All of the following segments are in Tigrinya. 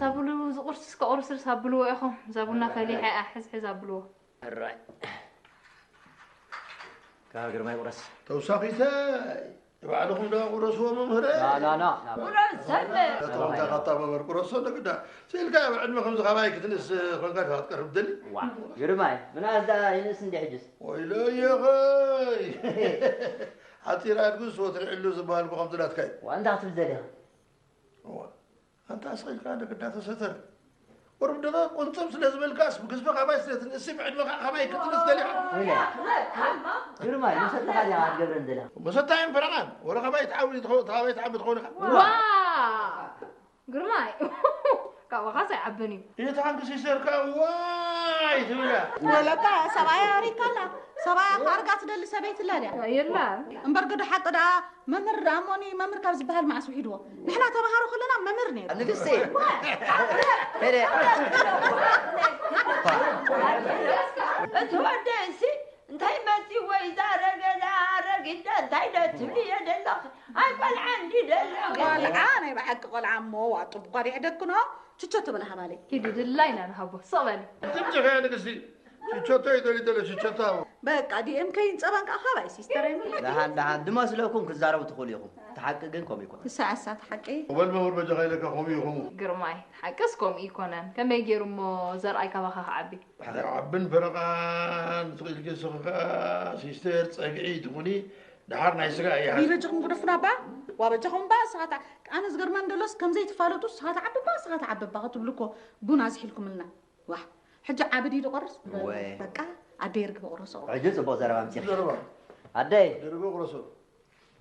ሳብሉ ዝቑርስ እስከ ቁርስርስ ኣብልዎ ኢኹም። ዛቡና ፈሊሐ እያ፣ ሕዝ ሕዝ ኣብልዎ። ሕራይ። ካብ ግርማይ ቁረስ። ተውሳኺተ ባዕልኹም ዶ ቁረስዎ መምህረ? ና፣ ና፣ ና፣ ና። ቁረስ ሰለ። ተተኸምታ ካታ መምህር ቁረሶ እንደግዳ። ስኢልካ ኣብ ዕድመ ከምዚ ካባይ ክትንስ ኮንካ ዲኻ ክትቀርብ ትደሊ? ዋ፣ ግርማይ፣ ምናስ ደኣ ይንእስ እንዲ ሕጅስ? ወይለየኸይ። ሓጺር ኣድጉስ ወትሪ ዕሉ ዝበሃል እኮ ከምዚ ናትካ እዩ። ዋ፣ እንታይ ክትብል ደሊኻ? እዋ፣ ኣንታ ኣስቒልካ ደቂ እንዳተሰተር። ቁሩብ ደቐ ቁንጽም ስለ ዝበልካስ ብግዝፈ ካባይ ስለ ትንእሲ ብዕድመኻ ካባይ ክትንእስ ደሊኻ? ወይለ። ግርማይ፣ መሰተኻ ዲኻ ክትገብረን ደሊኻ? መሰታ እየን ፈረቓን። ወረ ካባይ ትዓቢ ትኸው-፣ ካባይ ትዓቢ ትኸውን ኢኻ። ዋ! ግርማይ፣ ካባኻስ ኣይዓብን እዩ። እታ ሓንቲ ሲስተርካ ዋይ ትብላ። ወለካ ሰብኣያ ኣሪካላ። ሰብኣያ ኣርጋ ትደሊ ሰበይቲ ኣላ ድያ? የላ። እምበር ግዲ ሓቂ ደኣ መምህር ደኣ እሞኒ መምህር ካብ ዝበሃል መዓስ ውሒድዎ? ንሕና ተምሃሮ ከለና መምህር ነይሩ። ንግስቲ። ሄደ። እቲ ወደይ እሲ እንታይ መፂዎ ይዛረገ ኣረጊዳ እንታይ ዶ ትብልዮ ዘለኺ? ኣይ ቆልዓ እንዲ ደሎ ገለ። ቆልዓ ናይ ብሓቂ ቆልዓ እሞ ዋጡ ብኳ ዲሕ ደክኖ ችቾ ትብል ሃባለይ። ኪዲ ድላይና ንሃቦ። ስቕ በሊ። ትምጭኸያ ንግስቲ። ሽቸቶ እዩ ደልዩ ዘሎ፣ ሽቸቶ ሃቦ። በቃ፣ ዲ ኤም ከይን ጸባን ከኣ ካባይ ሲስተረይ ምላ። ደሓን፣ ደሓን፣ ድመስለኩም ክዛረቡ ትኽእሉ ኢኹም። እቲ ሓቂ ግን ከምኡ ይኮነ። ንሳ እሳ እቲ ሓቂ። ወበል መምህር በጃኻ ኢለካ ከምኡ ኢኹም። ግርማይ፣ ሓቅስ ከምኡ ይኮነን። ከመይ ገይሩ እሞ ዘርኣይ ካባኻ ክዓቢ? ኣይዓብን ፈረቓን፣ ትኽእልኪ ንስኺ ከኣ ሲስተር ጸግዒ ትኹኒ፣ ደሓር ናይ ስጋ እያ። ይበጃኹም ግደፉና እባ። ዋ በጃኹም እባ፣ ንስኻ ትዓ-፣ ኣነ ዝገርመኒ ደሎስ፣ ከም ዘይትፋለጡ፣ ንስኻ ትዓቢ እባ፣ ንስኻ ትዓቢ እባ ክትብሉ እኮ ቡን ኣዝሒልኩምልና። ዋሕ፣ ሕጂ ዓቢ ድዩ ዝቆርስ? እወ። በቃ፣ ኣደይ ርግቢ ቁረሶ። ሕጂ ጽቡቕ ዘረባ ኣምጺእኺ። ዘረባ። ኣደይ። ኣደይ ርግቢ ቁረሶ።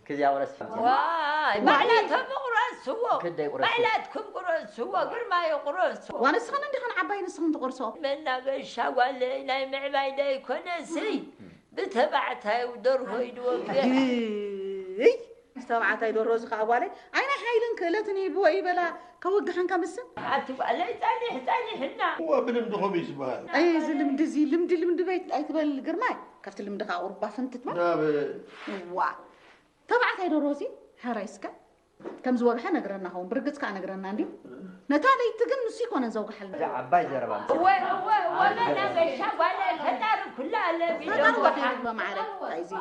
ክዚኣ ቁረስ። ዋይ፣ ባዕላቶም ቁረስዎ። ክደይ ቁረስዎ። ባዕላትኩም ቁረስዎ፣ ግርማዮ ቁረስዎ። ዋ፣ ንስኽን እንዲኽን ዓባይ ንስኽን ትቆርሶ። መናገሻ ጓለይ ናይ ምዕባይ ደይኮነሲ፣ ብተባዕታዩ ደርሆ እዩ ዝወግሕ። ኣይ፣ ዝተባዕታይ ደርሆ እዚ ኸኣ ጓለይ፣ ኣይ ናይ ሓይልን ክእለትን ይህብዎ እዩ በላ፣ ከወግሐን ከምስን። ኣቲ ጓለይ ጸኒሕ ጸኒሕና። እዋ፣ ብልምዲ ኸምኡ እዩ ዝበሃል። ኣይ፣ እዚ ልምዲ እዚ፣ ልምዲ ልምዲ በይት ኣይትበል ግርማይ። ካብቲ ልምዲ ኸኣ ቁሩብ ባፍን ትትበል። ናብ እዋ፣ ተባዕታይ ደርሆ እዚ፣ ሕራይ እስከ። ከም ዝወግሐ ነግረና ኸውን፣ ብርግጽ ከኣ ነግረና እንድዩ። ነታ ለይቲ ግን ንሱ ይኮነን ዘውግሓልና። እዛ ዓባይ ዘረባ ኣምጺኣ። እወ፣ እወ፣ እወ፣ መናገሻ ጓለ ፈጣሪ ኩላ ለቢዶ ፈጣሪ ወግሓ። ወግሓ ማዕረ። እንታይ እዚ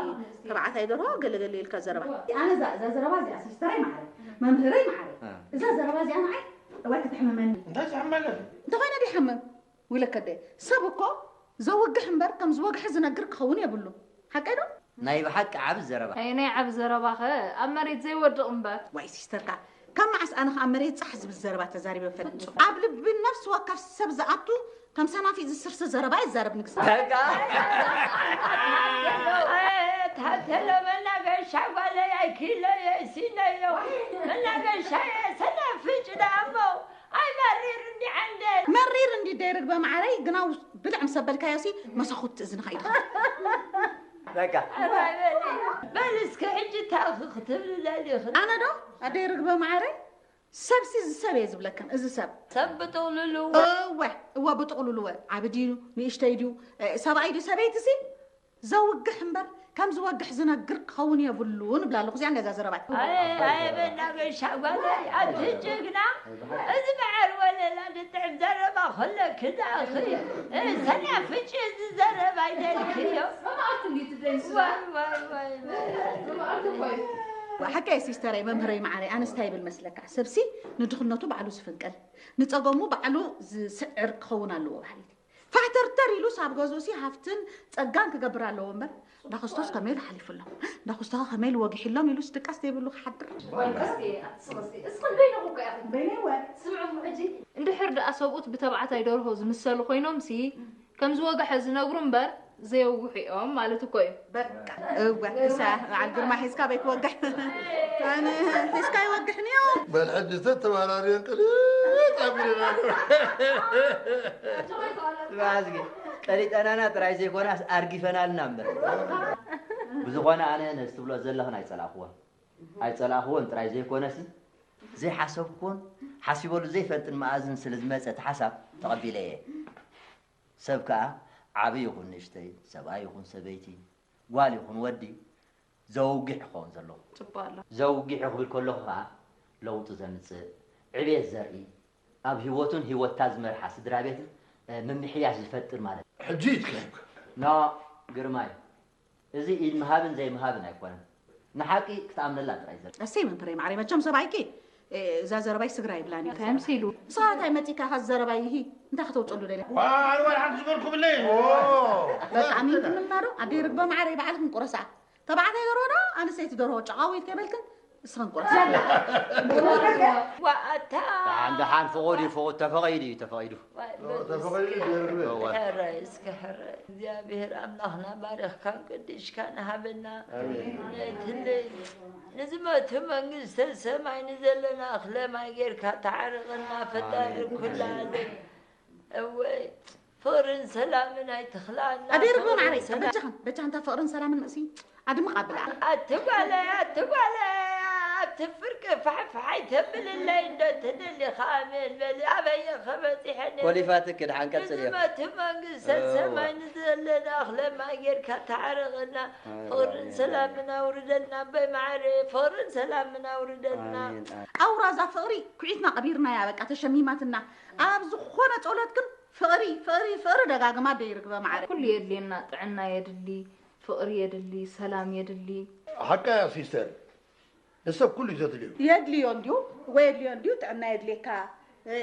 ተባዕታይ ደርሆ ገለ ገለ ኢልካ ዘረባ። ኣነ እዛ፣ እዛ ዘረባ እዚኣ ሲስተረይ ማዕረ፣ መምህረይ ማዕረ። እ። እዛ ዘረባ እዚኣ ንዓይ እዋይ ክትሕምመኒ። እንታይ ትሕመለኒ? እንተኾይነ ድዩ ይሓምም? ውለከ ኣደ፣ ሰብ እኮ ዘውግሕ እምበር ከም ዝወግሐ ዝነግር ክኸውን የብሉን። ሓቀይ ዶ? ናይ ብሓቂ ዓቢ ዘረባ። ኣየ ናይ ዓቢ ዘረባኸ ኣብ መሬት ዘይወድቕ እምበር። ዋይ ሲስተርካ፣ ካብ መዓስ ኣነ ኸኣ መሬት ጻሕ ዝብል ዘረባ ተዛሪበ ፈልጥ? ኣብ ልቢ ነፍሲ ወከፍ ሰብ ዝኣቱ ከም ሰናፊ ዝስርሲ ዘረባ ይዛረብ ንግስቲ። በቃ። ኣየ፣ ታተለ መናገሻ ጓለይ ኣይኪለየ ሲነዮ። መናገሻየ ሰናፍጭ ደኣ እሞ። ኣይ መሪር እንዲ ዓንደ። መሪር እንዲ ደይ ርግበ ማዓረይ፣ ግና ውስ-፣ ብልዕ ምስ ኣበልካዮሲ መሳኹቲ እዝንኻ ይድኸም። በቃ። ኣራይ በሊ። በሊ እስከ ሕጂ ታኺ ክትብሊ ደሊኺ። ኣነ ዶ? ኣደይ ርግበ ማዓረይ፣ ሰብሲ እዚ ሰብ እየ ዝብለክን፣ እዚ ሰብ። ሰብ ብጥቕልሉ። እወ፣ እወ ብጥቕልሉ እወ። ዓቢ ድዩ፣ ንእሽተይ ድዩ፣ እ፣ ሰብኣይ ድዩ፣ ሰበይትሲ? ዘውግሕ እምበር፣ ከም ዝወግሕ ዝነግር ክኸውን የብሉን እብላ ኣለኹ። እዚኣ እንዳ እዛ ዘረባ። ኣየ፣ ኣየ፣ መናገሻ ጓለይ፣ ኣቲ ጅግና፣ እዚ በዓል ወለላ ዝጥዕም ዘረባ ከለኪ ደኣኺ፣ እ፣ ሰናፍጭ እዚ ዘረባ ኣይደልክዮ። ሰማዕቲ እንዲ ትደንሱ። ዋይ፣ ዋይ፣ ዋይ፣ ዋይ። ሰማዕቲ እኮ እዩ። ሓቀይ ሲስተረይ፣ መምህረይ፣ መዓረይ፣ ኣነስ እንታይ ይብል መስለካ? ሰብሲ ንድኽነቱ ባዕሉ ዝፍንቅል፣ ንጸገሙ ባዕሉ ዝስዕር ክኸውን ኣለዎ በሃሊት። ፋሕተርተር ኢሉስ ኣብ ገዝኡሲ ሃፍትን ጸጋን ክገብር ኣለዎ እምበር፣ እንዳ ክርስቶስ ከመይ ኢሉ ሓሊፉሎም፣ እንዳ ክርስቶስ ከመይ ኢሉ ወጊሕሎም ኢሉስ ድቃስ ዘይብሉ ክሓድር። ወይ ቀስ እየ፣ ኣትስቐስ እየ። እስኽን በይንኹም እኮ ኢኹም። በይነይ እወ። ስምዑ እሞ ሕጂ። እንድሕር ደኣ ሰብኡት ብተባዕታይ ደርሆ ዝምሰሉ ኮይኖምሲ፣ ከም ዝወግሐ ዝነግሩ እምበር፣ ዘየውግሑ እዮም ማለት እኮ እዩ። በቃ። እወ፣ እሳ በዓል ግርማ ሒዝካ በይ ክወግሕ። ኣነ ሒዝካ ይወግሕንዮ። በል ሕጂ ተተባራርዮን ቅልጥ ኣቢልና ኣሎ። ስማ፣ ኣዝጊ፣ ቀሊጠናና ጥራይ ዘይኮናስ ኣርጊፈናልና እምበር። ብዝኾነ ኣነ ነዚ ትብሎ ዘለኽን ኣይጸላእኽዎን። ኣይጸላእኽዎን ጥራይ ዘይኮነሲ፣ ዘይሓሰብኩዎን ሓሲበሉ ዘይፈልጥን መኣዝን ስለ ዝመጸ እቲ ሓሳብ ተቐቢለ እየ። ሰብ ከኣ ዓቢ ይኹን ንእሽተይ፣ ሰብኣይ ይኹን ሰበይቲ፣ ጓል ይኹን ወዲ፣ ዘውግሕ ክኸውን ዘለዎ። ጽቡቕ ኣሎ። ዘውግሕ ክብል ከለኹ ከኣ ለውጢ ዘምጽእ፣ ዕቤት ዘርኢ፣ ኣብ ህይወቱን ህይወታ ዝመርሓ ስድራ ቤትን ምምሕያሽ ዝፈጥር ማለት እዩ። ሕጂ ይትከብካ። ኖ ግርማይ፣ እዚ ኢድ ምሃብን ዘይምሃብን ኣይኮነን፣ ንሓቂ ክትኣምነላ ጥራይ ዘር እሰይ መምህረይ ማዕረይ፣ መቸም ሰብኣይኪ እዛ ዘረባይ ስግራ ይብላን እዩ። ተምሲሉ። ንስኻ እንታይ መፂካ ኢኻ ዘረባይ ይሂ እንታይ ከተውፅሉ ደለ? ዋን ዋን ሓንቲ ዝበልኩ ብለይ። በጣዕሚ ትምልናዶ ኣደይ ርግበ ማዕረይ ባዕልክን ቁረሳ ተባዕታይ ደርሆ ዶ ኣንስተይቲ ደርሆ ጨቓዊት ከይበልክን እስኽን ቁረሳ። ዋኣታ ደሓን ደሓን ፍቑድ እዩ ፍቑድ ተፈቒዱ እዩ ተፈቒዱ። ተፈቒዱ ደርግበ። ሕራይ እስከ ሕራይ እግዚኣብሔር ኣምላኽና ባሪኽካን ቅዲሽካን ሃበና። ነትለይ ንዝመቱ መንግስተ ሰማይ ንዘለና ኣኽለ ማይ ጌርካ ተዓርቕና ፈጣሪ ኩላ እወይ ፍቕርን ሰላምን ኣይትኽላና። ኣደይ ርግበ ማዕረይ በጃኽን በጃ እንታ ፍቕርን ሰላምን መእሲ ኣድምቕ ኣብላ። ኣትጓለይ ኣትጓለይ ኣብቲ ፍርቂ ፋሕፋሕ ኣይተብልለይ እንዶ ትደሊኻ ኣሜን በሊ ኣበየ ከበፂሐኒ ኮሊፋትክ ድሓን ቀፅል እዮ። ንዝመቱ መንግስተ ሰማይ ንዘለና ኣኽለ ማይ ጌርካ ተዓረቐና። ፍቕርን ሰላምን ኣውርደልና ኣቦይ ማዕረ ፍቕርን ሰላምን ኣውርደልና። ኣሜን። ኣውራ እዛ ፍቕሪ ኩዒትና ቀቢርናያ በቃ ተሸሚማትና። ኣብ ዝኾነ ጸሎት ግን ፍቕሪ ፍቕሪ ፍቕሪ ደጋግማ ኣደይ ርግበ ማዕረ። ኩሉ የድልየና፣ ጥዕና የድሊ፣ ፍቕሪ የድሊ፣ ሰላም የድሊ። ሓቃ እያ ሲስተር፣ ንሰብ ኩሉ እዩ ዘድልዮ። የድልዮ እንድዩ እወ የድልዮ እንድዩ ጥዕና የድልየካ እ፣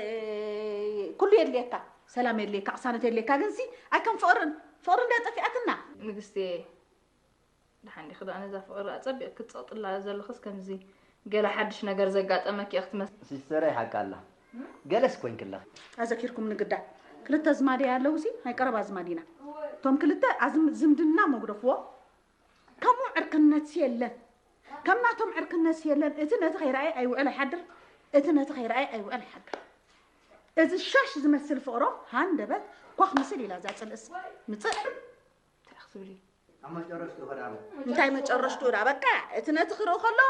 ኩሉ የድልየካ ሰላም የድልየካ ቅሳነት የድልየካ ግንሲ ኣይከም ፍቕርን ፍቕሪ እንድያ ጠፊኣትና። ንግስቲ ደሓን ዲኺ ደኣ ነዛ ፍቕሪ ኣጸቢቕኪ ትጸቕጥላ ዘለኽስ ከምዚ ገለ ሓድሽ ነገር ዘጋጠመኪ ኢኺ ትመስሊ። ሲስተረይ ሓቃ ኣላ ገለስ ኮይንክለኺ። ኣዘኪርኩም ንግዳ ክልተ ኣዝማደይ ኣለውሲ ናይ ቀረባ ኣዝማድ ኢና እቶም ክልተ ኣዝም- ዝምድና መጉደፍዎ ከምኡ ዕርክነትሲ የለን ከም ናቶም ዕርክነትሲ የለን እቲ ነቲ ከይረኣየ ኣይውዕል ኣይሓድር እቲ ነቲ ከይረኣየ ኣይውዕል ኣይሓድር እዚ ሻሽ ዝመስል ፍቕሮ ሃንደበት ኳኽ ምስል ኢላ እዛ ፅልእስ ምፅእ እንታይ ክትብሊ እንታይ መጨረሽትኡ ዳ በቃ እቲ ነቲ ክርኢ ከሎ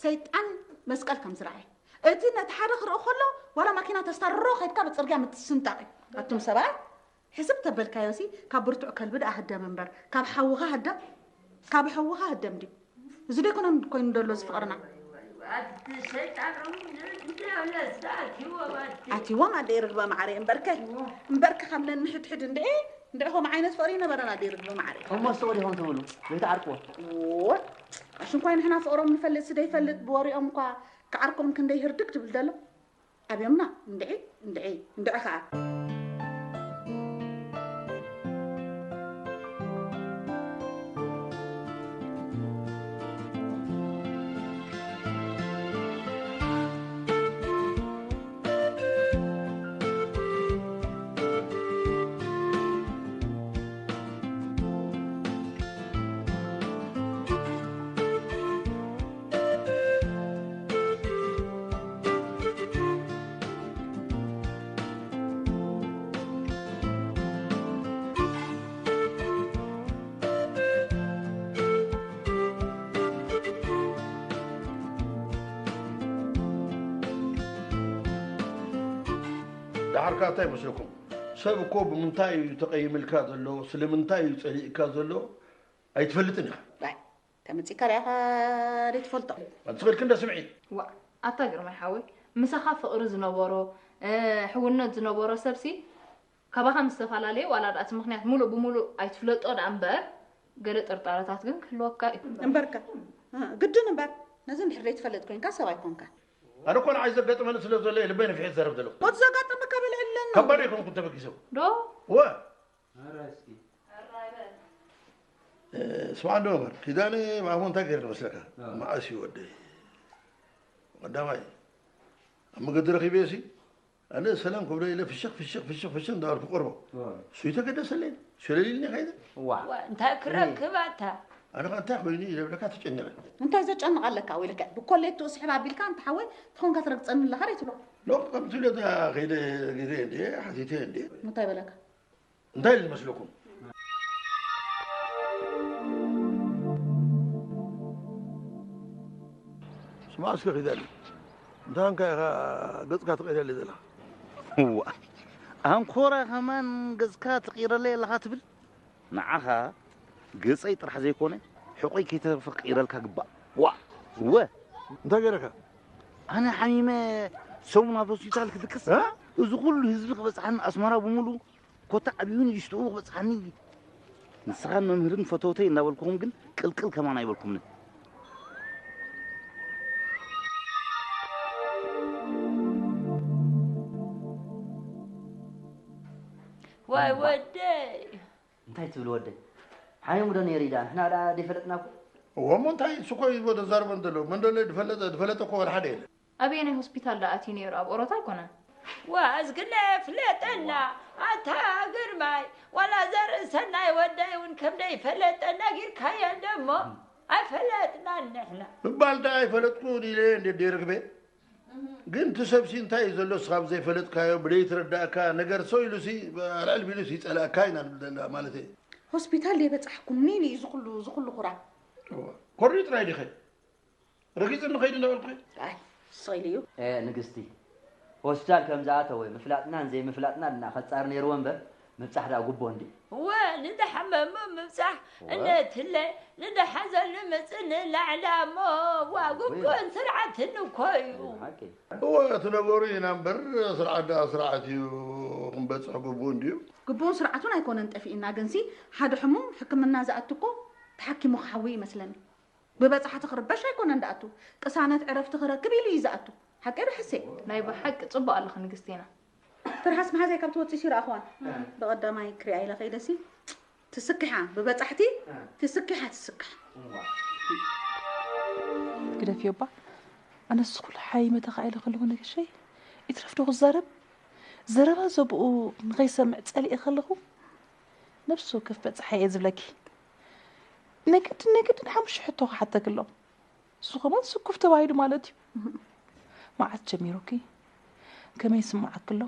ሰይጣን መስቀል ከም ዝረኣየ እቲ ነቲ ሓደ ክርኢ ከሎ ዋላ ማኪና ተስታርሮ ከድካ ብፅርግያ ምትስንጣቕ እዩ ኣቱም ሰባት ሕስብ ተበልካዮሲ ካብ ብርቱዕ ከልቢ ደኣ ህደም እምበር ካብ ሓውኻ ህደም ካብ ሓውኻ ህደም ድዩ እዚ ዶ ኣይኮነን ኮይኑ ደሎ እዚ ፍቕርና ኣቲ ሸይጣን ዲያብሎስ ኣትይዎም ኣቲ ኣትይዎም ኣደይ ርግበ ማዕረ እምበርከ እምበርከ ካብ ነንሕድሕድ እንድዒ እንድዒ ከምኡ ዓይነት ፍቕሪ ይነበረን ኣደይ ርግበ ማዕረ እሞ ሱቕ ዲኹም ትብሉ ዘይትዓርቅዎ። እወ ኣሽንኳይ ንሕና ፍቕሮም ንፈልጥ ስደይፈልጥ ብወሪኦም እኳ ክዓርቆም ክንደይ ህርድግ ትብል ደሎ ኣብዮምና እንድዒ እንድዒ እንድዒ ኸዓ ደሓርካ እንታይ ይመስለኩም? ሰብ እኮ ብምንታይ እዩ ተቐይምልካ ዘሎ፣ ስለምንታይ እዩ ጸሊእካ ዘሎ ኣይትፈልጥን ኢኻ። ባይ ተመጺእካ ሪኣኻ ደይትፈልጦ ኣንጽበልክ እንደ ስምዒ ዋ ኣታ ግርማይ ሓወይ ምሳኻ ፍቕሪ ዝነበሮ እ፣ ሕውነት ዝነበሮ ሰብሲ ካባኻ ምስ ተፈላለየ ዋላ ደኣ እቲ ምኽንያት ሙሉእ ብሙሉእ ኣይትፍለጦ ደኣ እምበር ገለ ጥርጣረታት ግን ክህልወካ እዩ። እምበርከ እ፣ ግድን እምበር ነዚ እንድሕር ደይትፈልጥ ኮይንካ ሰብ ኣይኮንካን። ኣነ እኮ ንዓይ ዘጋጠመኒ ስለ ዘሎ እየ ልበይ ነፊሐ ዝዛረብ ዘለኹ። ወዲ ዘጋጠመካ በልዕለና። ካብ ባዶ ኣይኮንኩን ተበጊሰ። ዶ ወ ስማዕ እንዶ እምበር ኪዳነ ማሞ እንታይ ገይሩ መስለካ? መዓስ እዩ ወደይ ቀዳማይ ኣብ መገዲ ረኺበ ሲ ኣነ ሰላም ክብሎ ኢለ ፍሽኽ ፍሽኽ ፍሽኽ ፍሽኽ እንዳበልኩ ቆርቦ እሱ ይተገደሰለይ እሱ ለሊልኒ ከይደ ዋ እንታይ ክረክብ ኣታ ኣነ ኸ እንታይ ኮይኑ ኢለ ብለካ ተጨኒቐ እንታይ ዘጨንቕ ኣለካ ወይለካ ብኮሌቱ ስሕብ ኣቢልካ እንተ ሓወይ ተኾንካ ትረግፀኒ ኣለኻ ደይ ትብሎ ሎቕ ከም ትብሎ እታ ከይደ ግዜ እንዴ ሓቲተ እንዴ እንታይ በለካ እንታይ ኢሉ ዝመስለኩም? ስማዕ እስከ ኺዳኒ እንታይ ኾንካ ኢኻ ገጽካ ትቕይረለይ ዘለኻ? እዋ ኣንኮራ ከማን ገጽካ ትቕይረለይ ኣለኻ ትብል? ንዓኻ ገጸይ ጥራሕ ዘይኮነ ሕቖይ ከይተረፈ ክቕይረልካ ግባእ። ዋ እወ እንታይ ገይረካ? ኣነ ሓሚመ ሰሙን ኣብ ሆስፒታል ክድቅስ እ? እዚ ኩሉ ህዝቢ ክበጽሓኒ ኣስመራ ብምሉ ኮታ ዓብዩ ንእሽትኡ ክበጽሓኒ ንስኻን መምህርን ፈተውተይ እናበልኩኹም ግን ቅልቅል ከማን ኣይበልኩምንን። ዋይ ወደይ። እንታይ ትብል ወደይ? ሓሚሙ ዶ ነይሩ ኢዳ? ንሕና ደኣ ደይፈለጥና እኮ። እዎ እሞ እንታይ እሱ እኮ እዩ እኮ ተዛርበን ዘሎ። መን ደሎ ድፈለጠ ድፈለጠ እኮ ወላ ሓደ የለን። ኣበየናይ ሆስፒታል ደኣ ኣትዩ ነይሩ ኣብ ኦሮታ ኣይኮነን። ዋ እዝግለ ፍለጠና ኣታ ግርማይ ዋላ ዘርእሰናይ ወደይ እውን ከም ደይፈለጠ ነጊርካዮ ደሞ ኣይፈለጥናን ንሕና። ምባል ደኣ ኣይፈለጥኩን ኢለ እንዴ ደይርግበ ግን እቲ ሰብሲ እንታይ እዩ ዘሎ እስኻ ብዘይፈለጥካዮ ብደይትረዳእካ ነገር ሰው ኢሉሲ ኣልዕል ቢሉሲ ይጸላእካ ኢና ንብል ዘለና ማለት እየ። ሆስፒታል ደይበጻሕኩም ኒን እዩ ዝኩሉ ዝኩሉ ኩራ። ኮሪዩ ጥራይ ዲኸ ረጊጽኒ ከይዱ እንዳበልኩ። ኣይ ስቕ ኢሉ እዩ። ንግስቲ ሆስፒታል ከም ዝኣተወ ምፍላጥናን ዘይምፍላጥናን እና ከጻር ነይርዎ እምበር ምብጻሕ ደኣ ጉቦ እንዲ። እወ ንዝሓመሙ ምብጻሕ እነትለ ንዝሓዘኑ ምጽ ንላዕላ እሞ ዋ ጉቦን ስርዓትን እኮ እዩ። ሓቂ እወ እቲ ነገሩ ኢና እምበር ስርዓት ደኣ ስርዓት እዩ ክንበጽሕ ግቡእ እንድዩ። ግቡእን ስርዓቱን ኣይኮነን ጠፊእና ግንሲ ሓደ ሕሙም ሕክምና ዝኣቱ እኮ ተሓኪሙ ክሓዊ ይመስለኒ። ብበጻሕቲ ክርበሽ ኣይኮነን ድኣቱ፣ ቅሳነት ዕረፍቲ ክረክብ ኢሉ እዩ ዝኣቱ። ሓቀይ ዶ ሕሴ? ናይ ብሓቂ ጽቡቕ ኣለኺ ንግስቴና። ትርሃስ መሓዛይ ካብ ትወጽእ ሲ ረኣኽዋን። ብቐዳማይ ክሪኣ ኢለ ከይደሲ ትስክሓ ብበጻሕቲ ትስክሓ ትስክሓ። ግደፍዮ እባ ኣነስ ኩሉ ሓይመ ተኻኢለ ከለኹ ንእሽተይ ይትረፍ ዶ ክዛረብ ዘረባ ዘብኡ ንኸይሰምዕ ጸሊኤ ከለኹ ነብሲ ወከፍ በጻሓይ እየ ዝብለኪ። ናይ ግድን ናይ ግድን ሓሙሽተ ሕቶ ክሓተኪ ኣሎ። ንሱ ከማን ስኩፍ ተባሂሉ ማለት እዩ። መዓስ ጀሚሩኪ? ከመይ ይስምዓኪ ኣሎ?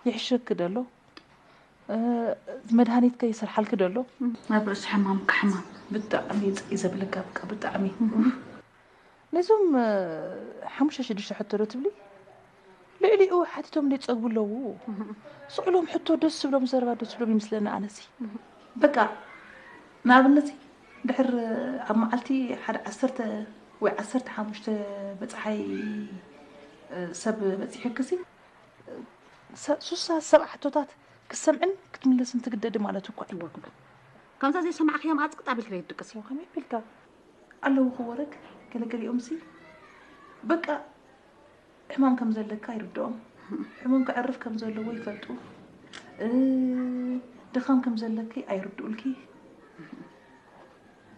ይሕሸኪ ዶ ኣሎ? መድሃኒት ከ ይሰርሓልኪ ዶ ኣሎ? ኣብ ርእሲ ሕማምካ ሕማም። ብጣዕሚ እዩ ጽይ ዘብለካ በቃ ብጣዕሚ። ነዞም ሓሙሽተ ሽዱሽተ ሕቶ ዶ ትብሊ? ልዕሊኡ ሓቲቶም ደይጸግቡ ኣለዉ። ስቕ ኢሎም ሕቶ ደስ ዝብሎም ዘረባ ደስ ዝብሎም ይመስለኒ ኣነሲ። በቃ ንኣብነት ድሕር ኣብ መዓልቲ ሓደ ዓሰርተ ወይ ዓሰርተ ሓሙሽተ በጽሓይ ሰብ በጺሑክሲ ሱሳ ሰብዓ ሕቶታት ክትሰምዕን ክትምልስን ትግደዲ ማለት እኳ እዩ። ከምዛ ዘይሰማዕክዮም ኣጽቅጥ ኣቢልኪ ዘይትድቅሲ። ከመይ ቢልካ ኣለዉ ክወረግ ገለገሊኦም ሲ በቃ ሕማም ከም ዘለካ ይርድኦም። ሕሙም ከዕርፍ ከም ዘለዎ ይፈልጡ። ድኻም ከም ዘለኪ ኣይርድኡልኪ።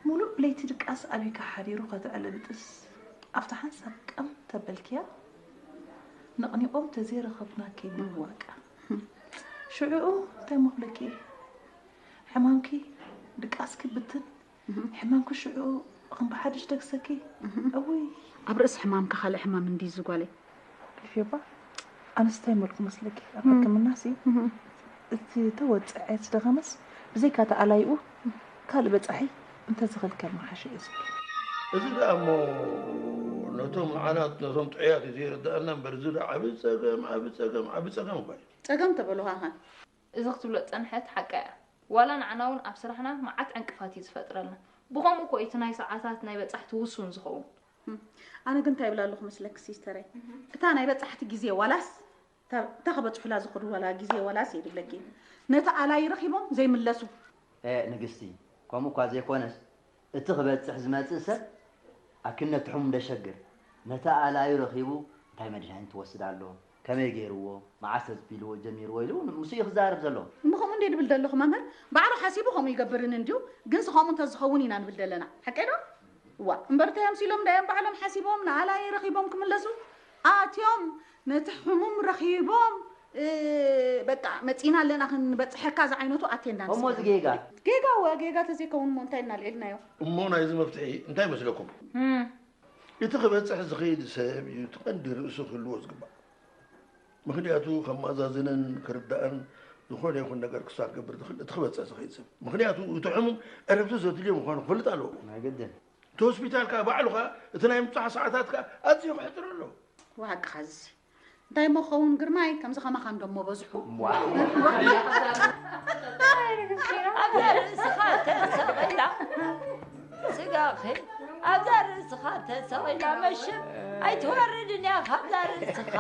ሙሉእ ለይቲ ድቃስ ኣቢካ ሓዲሩ ከተዕልብጥስ ኣብታ ሓንሳብ ቀም ተበልክያ ነቕኒቖም ተዘይረኸብናኪ ምዋቃ። ሽዕኡ እንታይ ምኽብለኪ እየ? ሕማምኪ ድቃስኪ ብትን ሕማምኪ ሽዑ ከም ብሓድሽ ደግሰኪ እውይ ኣብ ርእሲ ሕማምኪ ካልእ ሕማም እንድዩ እዚ ጓለይ። ግደፍዮ እባ ኣነስ እንታይ መልኩ መስለኪ ኣብ ሕክምና ሲ እቲ ተወፀዐ ዝደኸመስ ብዘይካ እቲ ኣላይኡ ካልእ በፃሒ እንተዝኽልከል ምሓሸ እየ ዝብል። እዚ ደኣ እሞ ነቶም መዓናት ነቶም ጥዑያት እዩ ዘይርድኣና እምበር እዚ ደኣ ዓቢ ፀገም ዓቢ ፀገም ዓቢ ፀገም እኳ እዩ። ፀገም ተበሉኻ ኸ? እዚ ክትብሎ ዝጸንሐት ሓቃ እያ። ዋላ ንዓና እውን ኣብ ስራሕና መዓት ዕንቅፋት እዩ ዝፈጥረልና። ብኸምኡ እኮ እዩ እቲ ናይ ሰዓታት ናይ በጻሕቲ ውሱን ዝኸውን። ኣነ ግን እንታይ ይብል ኣለኹ መስለኪ ሲስተረይ፣ እታ ናይ በጻሕቲ ግዜ ዋላስ እታ እታ ክበጽሑላ ዝኸዱ ዋላ ግዜ ዋላስ እየ ዝብለኪ፣ ነቲ ኣላይ ረኺቦም ዘይምለሱ። ኤእ ንግስቲ፣ ከምኡ እኳ ዘይኮነስ፣ እቲ ክበጽሕ ዝመጽእ ሰብ ኣክል ነቲ ሕሙም ደሸግር፣ ነቲ ኣላዩ ረኺቡ እንታይ መድሃኒት ይወስድ ኣሎ፣ ከመይ ገይርዎ፣ መዓስ ተዝቢልዎ ጀሚርዎ ኢሉ እውን ምስኡ እዩ ክዛረብ ዘለዎ። እሞ ከምኡ እንድየ ድብል ደለኹ መምህር፣ ባዕሉ ሓሲቡ ከምኡ ይገብርን እንድዩ፣ ግንሲ ከምኡ እንተዝኸውን ኢና ንብል ደለና። ሓቀይ ዶ? እዋእ፣ እምበር እንታይ ኣምሲሎም እንዳዮም ባዕሎም ሓሲቦም ንኣላየ ረኺቦም ክምለሱ ኣትዮም ነቲ ሕሙም ረኺቦም በቃ መጺና ኣለና ክንበጽሐካ ዝዓይነቱ ኣቴንዳንስ እሞ እዚ ጌጋ ጌጋ ወ ጌጋ ተዘይከውን እሞ እንታይ እናልዒልናዮ እሞ ናይዚ መፍትሒ እንታይ መስለኩም እቲ ክበጽሕ ዝኽእል ሰብ እዩ እቲ ቀንዲ ርእሱ ክህልዎ ዝግባእ ምኽንያቱ ከማዛዝንን ክርዳእን ዝኾነ ይኹን ነገር ክሳብ ክገብር ዝኽእል እቲ ክበጽሕ ዝኽእል ሰብ ምኽንያቱ እቲ ሕሙም ዕረፍቲ ዘድልዮ ምዃኑ ክፈልጥ ኣለዎ ናይ ግድን እቲ ሆስፒታል ከዓ ባዕሉ ከዓ እቲ ናይ ምብፃሕ ሰዓታት ከዓ ኣዝዩ ክሕፅር ኣለዎ። ዋሓቂ ሓዝሲ እንታይ እሞ ክኸውን ግርማይ ከምዚ ከማኻ እንዶ እሞ በዝሑ። ኣብዛ ርእስኻ ተሰቒላ ስጋኺ ኣብዛ ርእስኻ ተሰቒላ መሽም ኣይትወርድን እያ ካብዛ ርእስኻ።